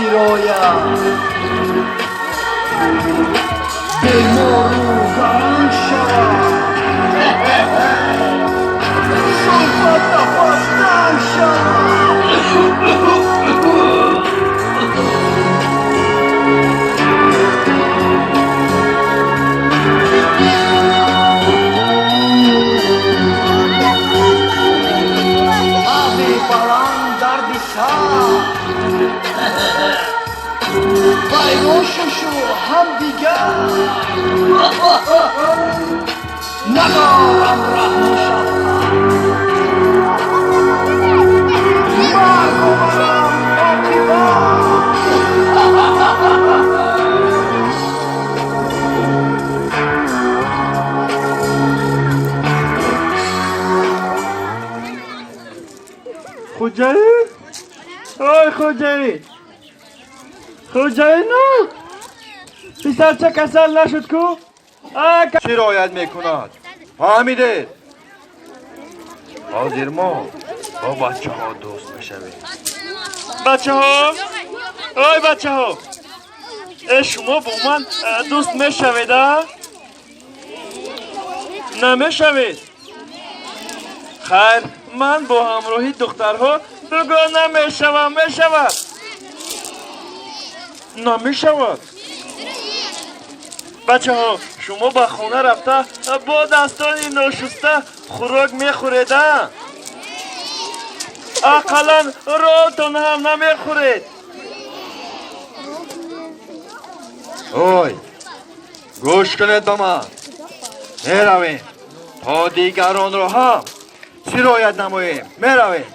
Сироят бемору гаранг шавад, сулфа нафас танг шавад. Ави баланд дарди сар вайрон шушу ҳамдигар, надорам раҳму шафқат, марг оварам оқибат. Хоҷаи? Ой, хоҷаи! Хоҷаину! Писарча касал нашуд ку? Сироят мекунад, фаҳмидед? Ҳозир мо бо бачаҳо дӯст мешавем. Бачаҳо? Ой, бачаҳо! Э, шумо бо ман дӯст мешавед, а? Намешавед? Хайр, ман бо ҳамроҳи духтарҳо дугона мешавам, мешавад? Намешавад. Бачаҳо, шумо ба хона рафта бо дастони ношуста хӯрок мехӯред, а? Ақаллан ролтон ҳам намехӯред. Ой, гӯш кунед ба ман. Меравем, то дигаронро ҳам сироят намоем. Меравем.